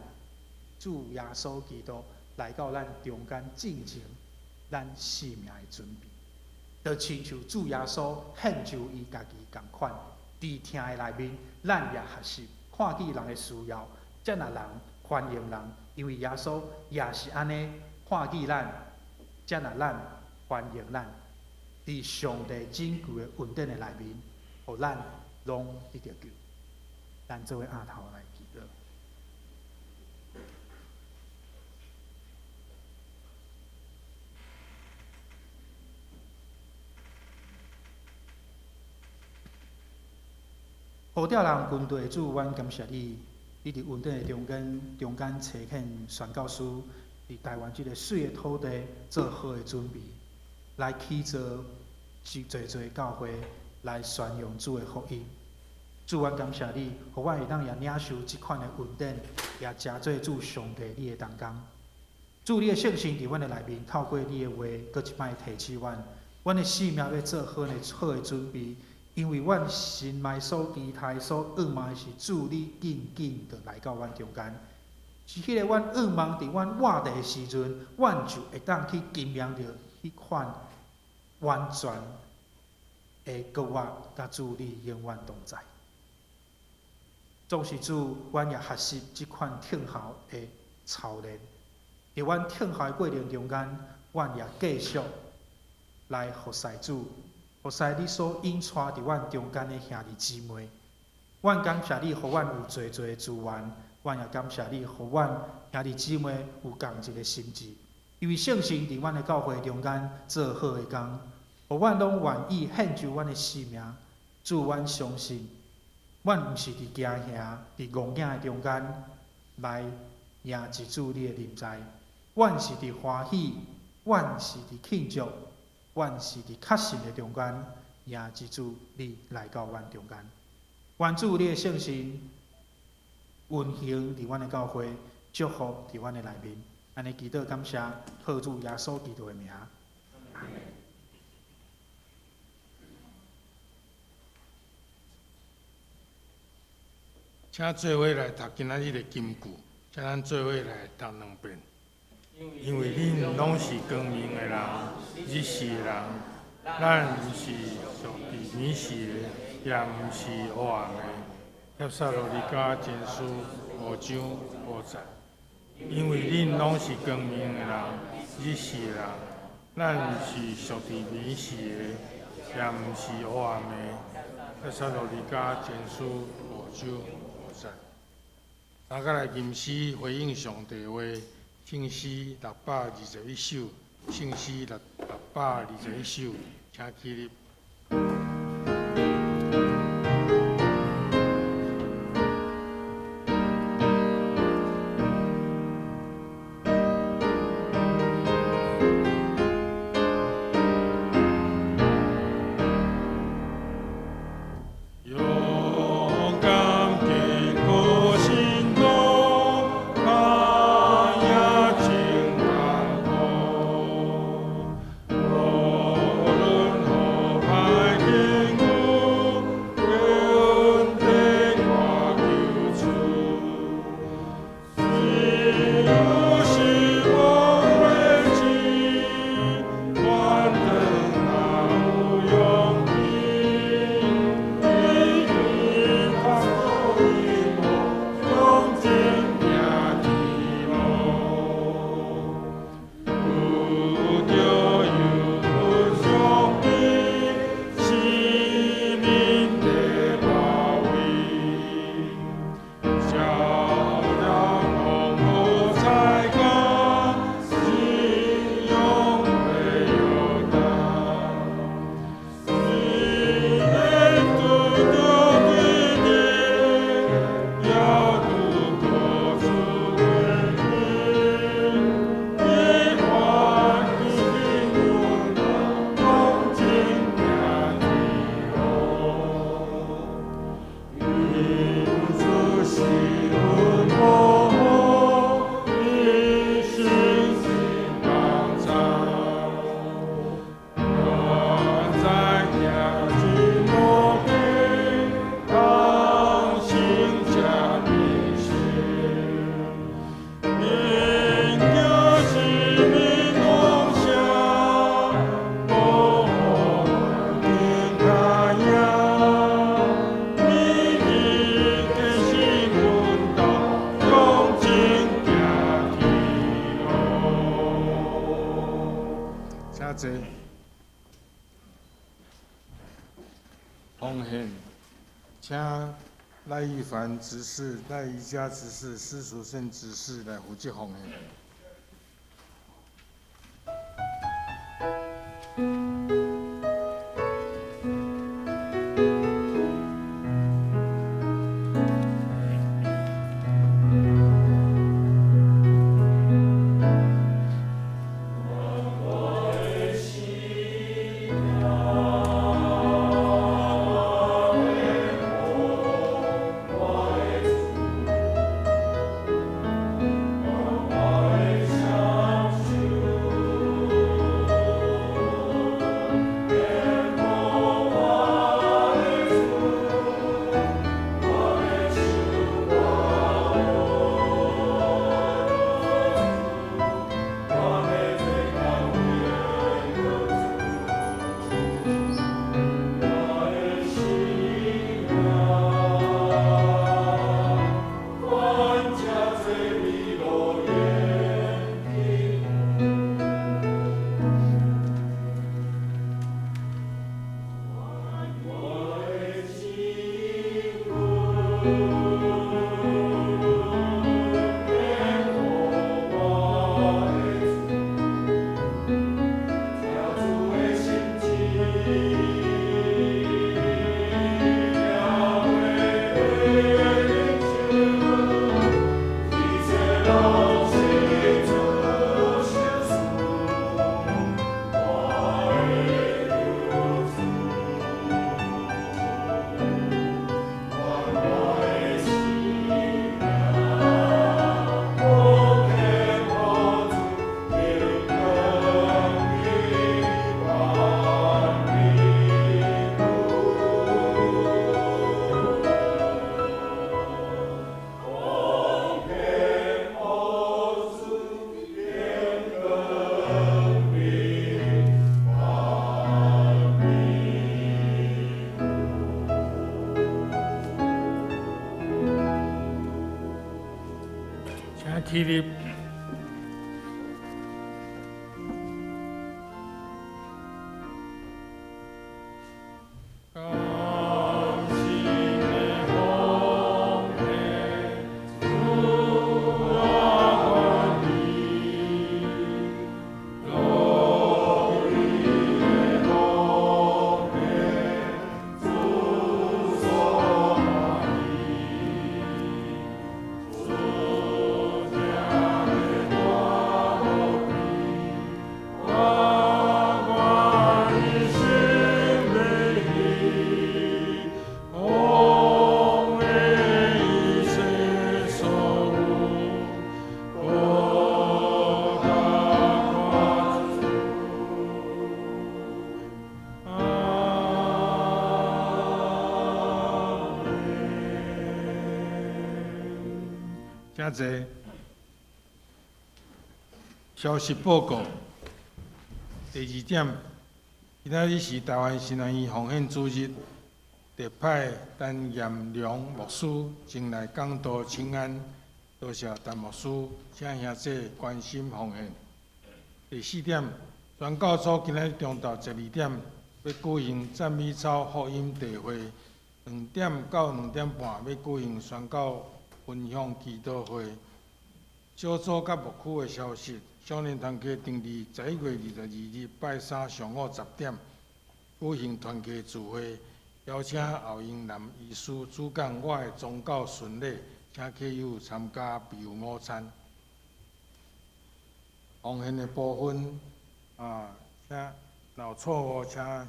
主耶穌基督來到咱中間進前，咱生命的準備。就親像主耶穌獻上伊家己仝款，佇疼的內面，咱也學習看見人的需要，接納人，歡迎人，因為耶穌也是按呢看見咱，接納咱，歡迎咱，佇上帝拯救的恩典的內面，予咱攏得著救。咱做伙徛頭來祈禱。呼召人軍隊的主，阮感謝你，你佇恩典的中間，中間差遣宣教師，佇台灣這个媠的土地做好的準備，來起造濟濟教會，來宣揚主的福音。主，阮感謝你，予阮會當也領受這款的恩典，也成做主上帝你的同工。主，你的聖神佇阮的內面，透過你的話，閣一擺提醒阮，阮的生命欲做好的準備。因為阮心內所期待、所向望的是主，你緊緊就來到阮中間。是彼个阮向望佇阮活著的時陣，阮就會當去經驗著彼款完全的國我，佮主你永遠同在。總是主，阮也學習這款等候的操練。佇阮等候的過程中間，阮也繼續來服侍主。服侍你所引帶佇阮中間的兄弟姊妹，阮感謝你，予阮有濟濟資源，阮也感謝你，予阮兄弟姊妹有仝一个心志。因為聖神佇阮的教會中間做好的工，予阮攏願意獻上阮的生命。主，阮相信，阮毋是佇驚嚇、佇戇囝的中間來迎接主你的臨在，阮是佇歡喜，阮是佇慶祝。阮是佇確信的中間，迎接主你來到阮中間。願主你的聖神運行佇阮的教會，祝福佇阮的內面。按呢祈禱感謝，靠主耶穌基督的名。請做伙來讀今仔日的金句，請咱做伙來讀兩遍。因為恁攏是光明的人，日時的人，咱毋是屬佇暝時的，也毋是黑暗的。帖撒羅尼迦前書5章5節。因為恁攏是光明的人，日時的人，咱毋是屬佇暝時的，也毋是黑暗的。帖撒羅尼迦前書5章5節。大家來吟詩回應上帝話。聖詩621首，聖詩621首，請起立。勇敢堅固行動，抗壓真艱苦。無論何請賴玉凡執事、賴瑜伽執事、施淑勝執事來負責奉獻。請起立。請坐。消息報告。第二點，今仔日是台灣神學院奉獻主日，特派陳嚴良牧師前來講道請安，多謝陳牧師，請兄弟關心奉獻。第四點，宣教組今仔日中晝12點欲舉行讚美操福音大會，2點到2點半欲舉行宣教分享祈禱會。小組佮牧區的消息，少年團契定佇11月22日拜三上午10點舉行團契聚會，邀請後英男醫師主講我的宗教巡禮，請客友參加備有午餐。奉獻的部分啊，請若有錯誤，請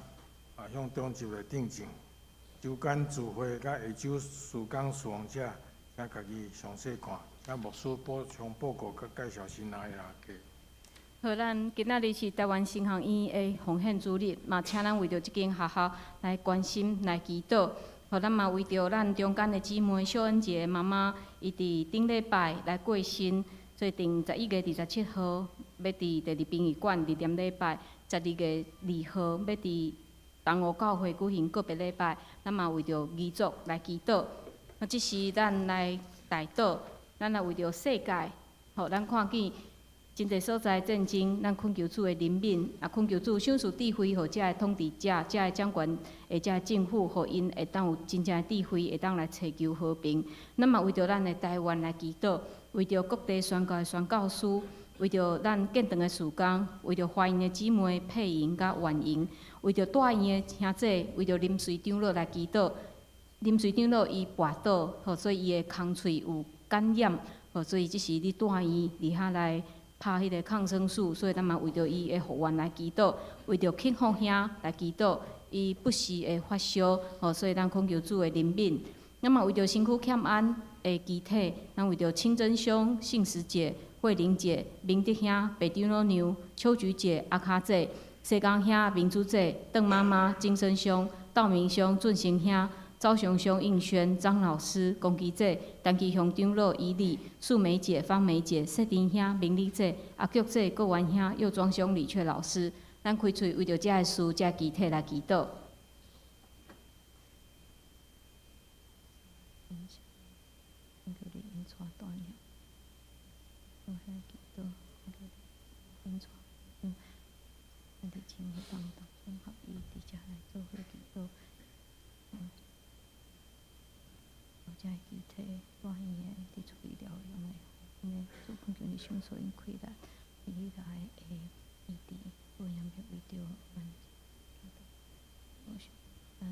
向長執來訂正。週間聚會佮下週事工事奉者，請家己詳細看。請牧師補充報告佮介紹新來的客。好，咱今仔日是台灣神學院的奉獻主日，嘛請咱為著這間學校來關心、來祈禱。予咱嘛為著咱中間的姊妹小恩姐媽媽，伊佇頂禮拜來過身，所以定11月27號欲佇第二殯儀館入殮禮拜，12月2號欲佇東湖教會舉行告別禮拜。咱嘛為著遺族來祈禱。啊，這時咱來代禱，咱來為著世界，予咱看見。真濟所在戰爭，咱懇求主的憐憫，也懇求主賞賜智慧，予遮的統治者、遮的掌權的遮的政府，予𪜶會當有真正的智慧，會當來尋求和平。咱嘛為著咱的台灣來祈禱，為著各地宣教的宣教師，為著咱建堂的事工，為著華裔的姊妹佩瑩佮婉瑩，為著大院的兄姐，為著林瑞長老來祈禱。林瑞長老伊跋倒，予所以伊的空喙有感染，予所以這時佇大院佇遐來拍彼个抗生素，所以咱嘛為著伊的復原來祈禱，為著慶福兄來祈禱，伊不時會發燒，予所以咱懇求主的憐憫。咱嘛為著身軀欠安的肢體，咱為著清真兄、信實姐、慧玲姐、明德兄、白長老娘、秋菊姐、阿卡姐、西江兄、明珠姐、鄧媽媽、金生兄、道明兄、俊成兄、昭雄兄、應軒、張老師、龚基姐、陳其雄長老、伊麗、素梅姐、方梅姐、謝丁兄、明麗姐、阿菊姐、郭元兄、右莊兄、李雀老師，咱開喙為著遮个事、遮个肢體來祈禱。遮个肢體大院的佇厝裡療養的，𪜶的主懇求你賞賜𪜶氣力，佇彼來的醫治，主也欲為著阮咱。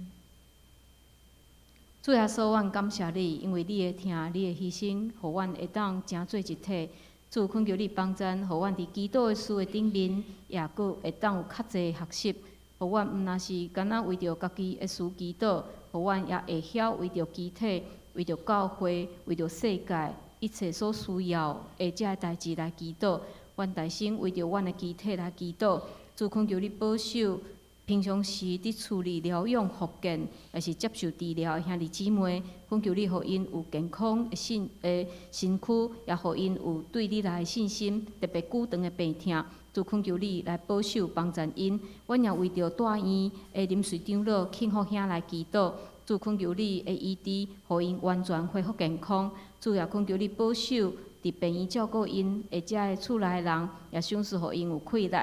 主耶穌，阮感謝你，因為你的疼，你的犧牲，予阮會當成做一體。主懇求你幫贊，予阮佇祈禱的事的頂面，也閣會當有較濟學習，予阮毋若是干焦為著家己的事祈禱，予阮也會曉為著肢體、為著教會、為著世界一切所需要的這个代誌來祈禱。阮大聲為著阮的肢體來祈禱，主懇求你保守平常時佇厝裡療養復健，抑是接受治療的兄弟姊妹，懇求你予𪜶有健康的身的身軀，也予𪜶有對你來的信心，特別久長的病痛，主懇求你來保守幫贊𪜶。阮也為著大院的林瑞長老慶福兄來祈禱，主懇求你的醫治，予𪜶完全恢復健康。主也懇求你保守佇病院照顧𪜶的遮个厝內的人，也賞賜予𪜶有氣力。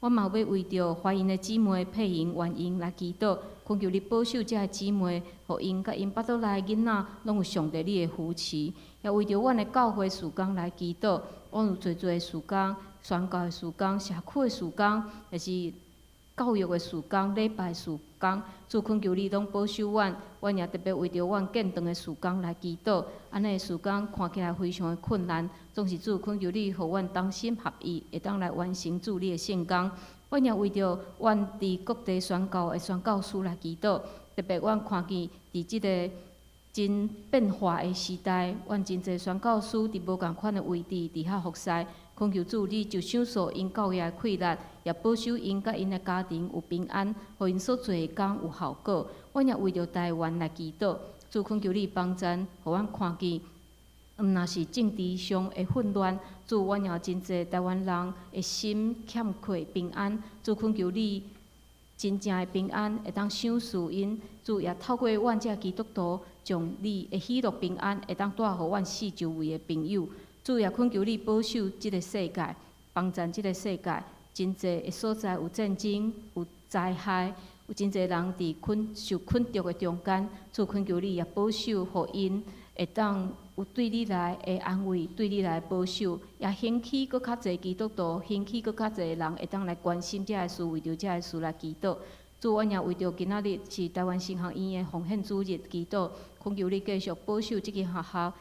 我嘛欲為著懷孕的姊妹佩瑩、婉瑩來祈禱，懇求你保守遮个姊妹，予𪜶佮𪜶腹肚內的囡仔攏有上帝你的扶持。也為著阮的教會事工來祈禱，阮有濟濟的事工、宣教的事工、社區的事工，抑是教育的事工、禮拜的事工，主懇求你攏保守阮。阮也特別為著阮建堂的事工來祈禱，按呢的事工看起來非常的困難，總是主懇求你，予阮同心合意，會當來完成主你的聖工。阮也為著阮佇各地宣教的宣教師來祈禱，特別阮看見佇這个真變化的時代，阮真濟宣教師佇無仝款的位置佇遐服侍，懇求主你就賞賜𪜶教業的氣力，也保守𪜶佮𪜶的家庭有平安，予𪜶所做的工有效果。阮也為著台灣來祈禱，主懇求你幫贊，予阮看見，毋若是政治上的混亂，主阮也有真濟台灣人的心欠缺平安，主懇求你真正的平安會當賞賜𪜶，主也透過阮這基督徒，將你的喜樂平安會當帶予阮四周圍的朋友。主也懇求你保守這个世界，幫贊這个世界，真濟的所在有戰爭、有災害，有真濟人佇困受困著的中間，主懇求你也保守，予𪜶會當有對你來的安慰，對你來保守，也興起閣較濟基督徒，興起閣較濟人會當來關心這个事，為著這个事來祈禱。主，阮也為著今仔日是台灣神學院的奉獻主日祈禱，懇求你繼續保守這間學校，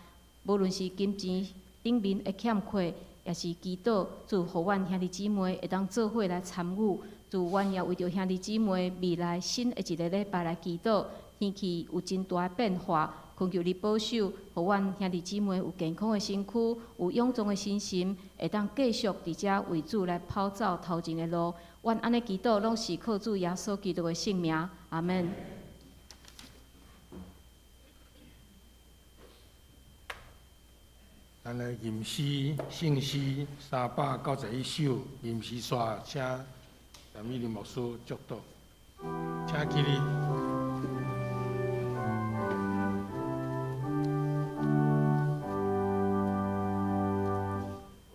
無論是金錢頂面的欠缺，抑是祈禱，主予阮兄弟姊妹會當做伙來參與。主，阮也為著兄弟姊妹未來新的一个禮拜來祈禱，天氣有真大的變化，懇求你保守，予阮兄弟姊妹有健康的身軀，有勇壯的身心，會當繼續佇遮為主來跑走頭前的路。阮按呢祈禱，攏是靠主耶穌基督的聖名，阿們。咱來吟詩聖詩391首，吟詩煞，請陳美玲牧師祝禱，請起立。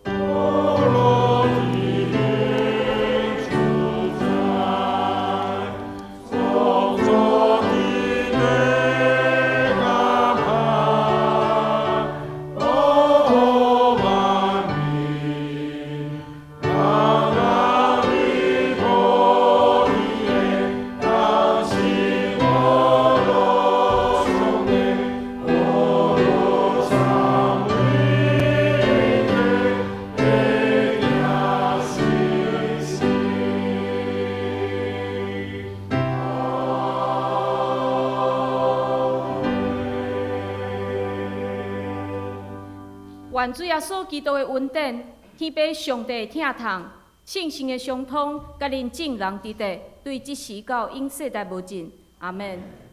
哦。願主耶穌基督的恩典、天父上帝的疼痛、聖神的相通，佮恁眾人佇佇，對這時到永世代無盡。阿門。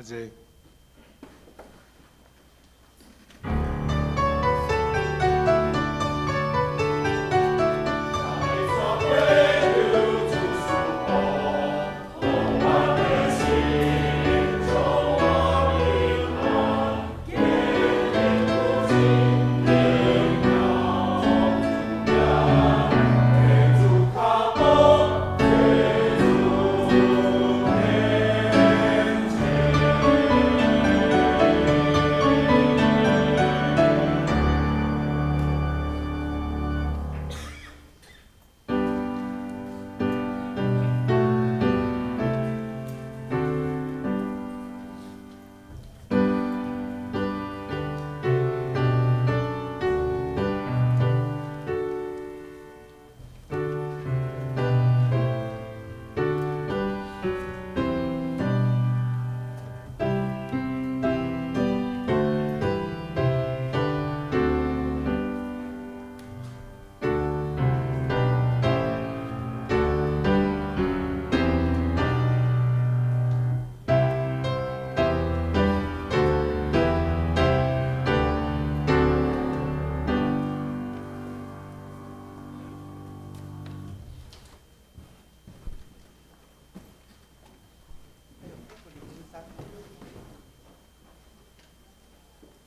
請坐。